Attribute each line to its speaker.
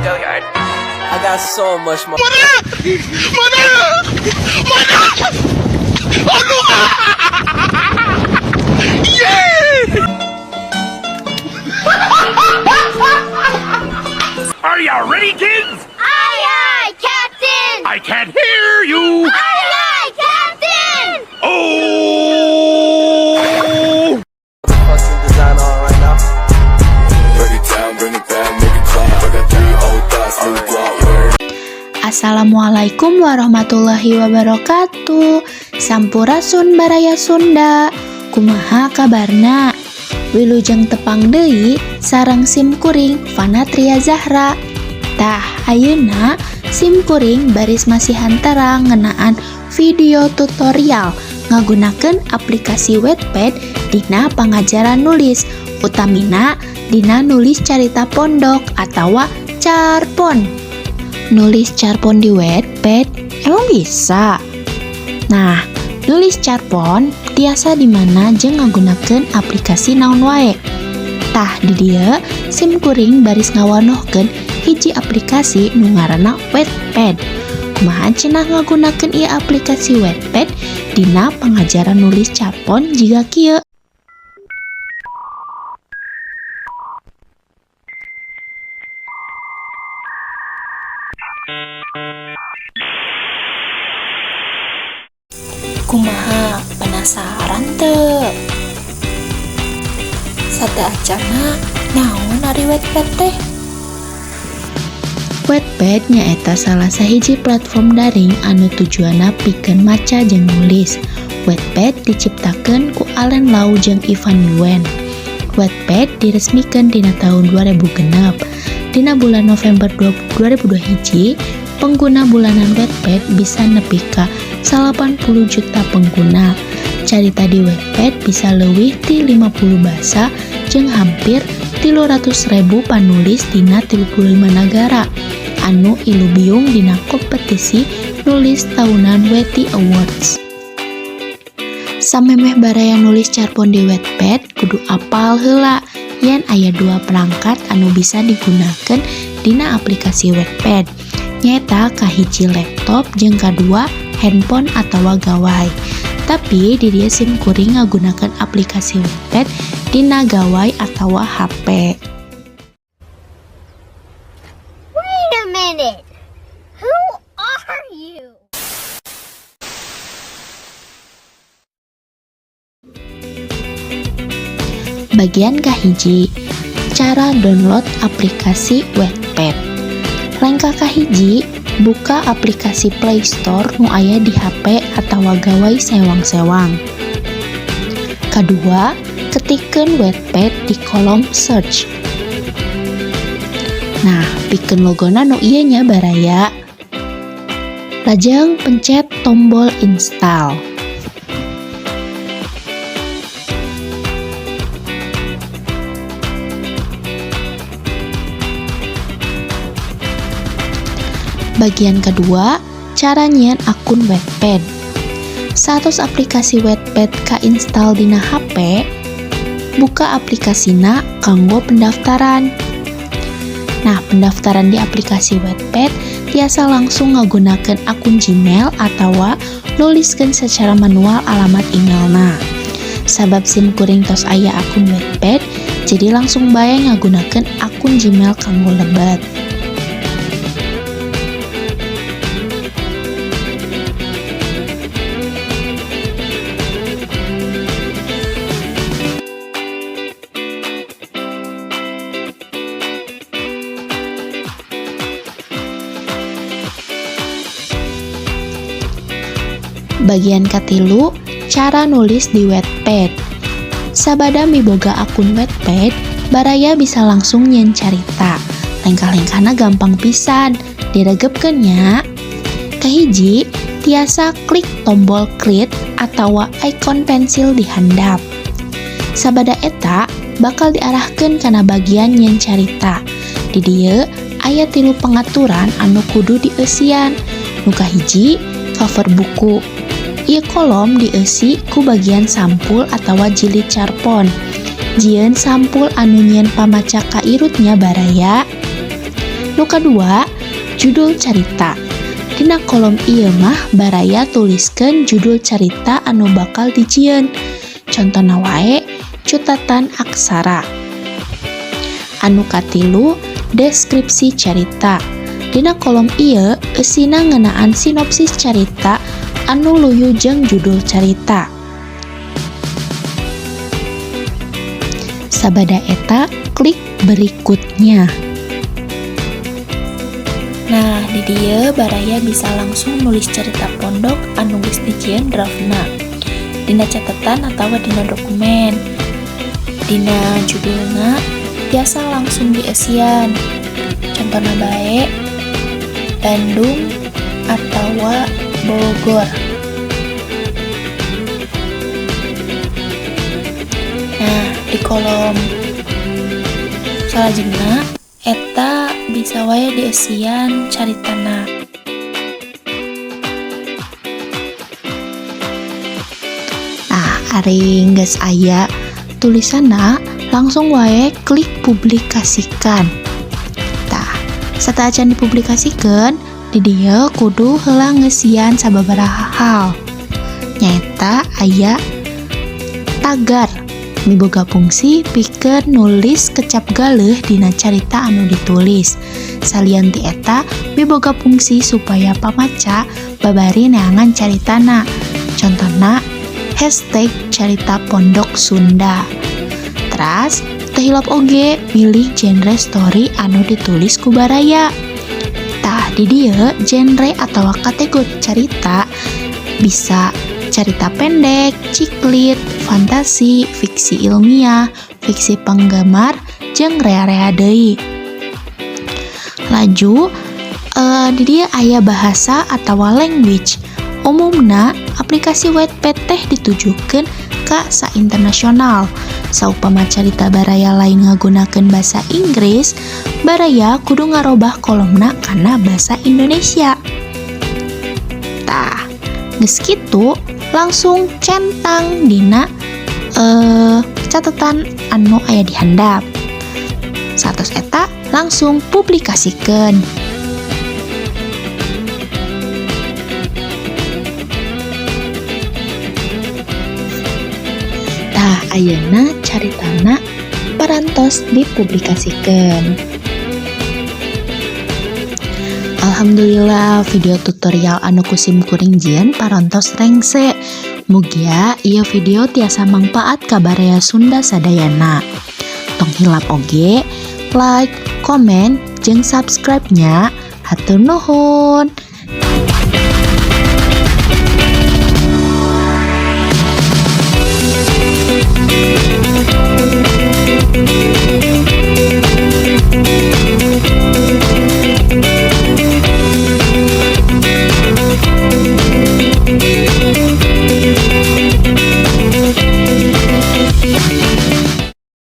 Speaker 1: Go yard. I got so much more.
Speaker 2: Are you ready, kids?
Speaker 3: Aye, aye, Captain!
Speaker 2: I can't hear you.
Speaker 3: Aye, aye, Captain!
Speaker 2: Oh!
Speaker 1: Fucking design on right now.
Speaker 4: Break it down, bring it back, make it clap. I got three old thoughts, new guap, word.
Speaker 5: Assalamualaikum warahmatullahi wabarakatuh. Sampurasun Baraya Sunda. Kumaha kabarna? Wilujeng tepang deui sareng sim kuring Fanatria Zahra. Tah, ayeuna sim kuring baris masihan terang ngeunaan video tutorial ngagunakeun aplikasi Wattpad dina pangajaran nulis, utamina dina nulis carita pondok atawa carpon. Nulis carpon di Wattpad emang bisa? Nah, nulis carpon tiasa di mana jeung ngagunakeun aplikasi naon wae. Tah, di dieu sim kuring baris ngawanohkeun hiji aplikasi nu ngaranna Wattpad. Kumaha cenah ngagunakeun ieu aplikasi Wattpad dina pangajaran nulis carpon jiga kieu. Kumaha, penasaran teu? Sateuacanna naon ari Wattpad teh? Wattpad nyaeta salah sahiji platform daring anu tujuanna pikeun maca jeung nulis. Wattpad diciptakeun ku Allen Lau jeung Ivan Yuen. Wattpad diresmikeun dina taun 2006. Dina bulan November 2021, pengguna bulanan Wattpad bisa nepi ka 80 juta pengguna. Carita di Wattpad bisa leuwih ti 50 basa jeung hampir 300.000 panulis tina 35 nagara anu ilubiung dina kompetisi nulis tahunan Wetty Awards. Samemeh baraya nulis carpon di Wattpad, kudu apal heula yen aya dua perangkat anu bisa digunakeun dina aplikasi Wattpad. Nyaeta kahiji laptop jeung kadua handphone atawa gawai. Tapi di dieu sim kuring ngagunakeun aplikasi Wattpad dina gawai atawa HP.
Speaker 3: Wait a minute! Who are you?
Speaker 5: Bagian kahiji, cara download aplikasi Wattpad. Lengkah kahiji, buka aplikasi Play Store nu aya di HP atawa gawai sewang-sewang. Kadua, ketikeun Wattpad di kolom search. Nah, pikeun logona nu ieu nya baraya. Lajeng pencet tombol install. Bagian kedua, cara nyieun akun Wattpad. Saatos aplikasi Wattpad ka-install dina HP, buka aplikasina kanggo pendaftaran. Nah, pendaftaran di aplikasi Wattpad tiasa langsung ngagunakeun akun Gmail atawa nuliskeun secara manual alamat emailna. Sabab sim kuring tos aya akun Wattpad, jadi langsung bae ngagunakeun akun Gmail kanggo lebet. Bagian katilu, cara nulis di Wattpad. Sabada miboga akun Wattpad, baraya bisa langsung nyieun carita. Lengkah-lengkahna gampang pisan, diregepkeun nya. Kahiji, tiasa klik tombol create atawa ikon pensil di handap. Sabada eta bakal diarahkeun kana bagian nyieun carita. Di dieu aya 3 pengaturan anu kudu dieusian. Nu kahiji, cover buku. Ieu kolom dieusi ku bagian sampul atawa jilid carpon. Jieun sampul anu nyieun pamaca kairutnya baraya. Nu kadua, judul carita. Dina kolom ieu mah baraya tuliskeun judul carita anu bakal dijieun. Contona wae Cutatan Aksara. Anu katilu, deskripsi carita. Dina kolom ieu eusina ngeunaan sinopsis carita anu luyu jeung judul carita. Sabada eta, klik berikutnya. Nah, di dieu baraya bisa langsung nulis carita pondok anu geus dijieun draftna. Dina catatan atawa dina dokumen. Dina judulna tiasa langsung dieusian. Contona bae Bandung atawa Bogor. Nah, di kolom salajengna eta bisa wae dieusian caritana. Nah, ari geus aya tulisanna, langsung wae klik publikasikan. Tah, sateuacan dipublikasikeun, di dieu kudu heula ngeusian sababaraha hal. Nyaeta aya tagar miboga fungsi pikeun nulis kecap galeuh dina carita anu ditulis. Salian ti eta, miboga fungsi supaya pamaca babari neangan caritana. Contona #CaritaPondokSunda. Teras, teu hilap oge milih genre story anu ditulis ku baraya. Tah, di dieu genre atawa kategori carita bisa carita pendek, chick lit, fantasi, fiksi ilmiah, fiksi penggemar, jeung rea-rea deui. Laju di dieu aya bahasa atawa language. Umumna aplikasi Wattpad teh ditujukeun ka sa internasional. Saupama carita baraya lain ngagunakeun basa Inggris, baraya kudu ngarobah kolomna kana basa Indonesia. Tah, geus kitu langsung centang dina catatan anu aya di handap. Saatos eta langsung publikasikeun. Tah, ayeuna caritana parantos dipublikasikeun. Alhamdulillah, video tutorial anu ku sim kuring jieun parantos rengse. Mugia ieu video tiasa mangpaat ka baraya Sunda sadayana. Tong hilap oge like, komen, jeung subscribe nya. Hatur nuhun.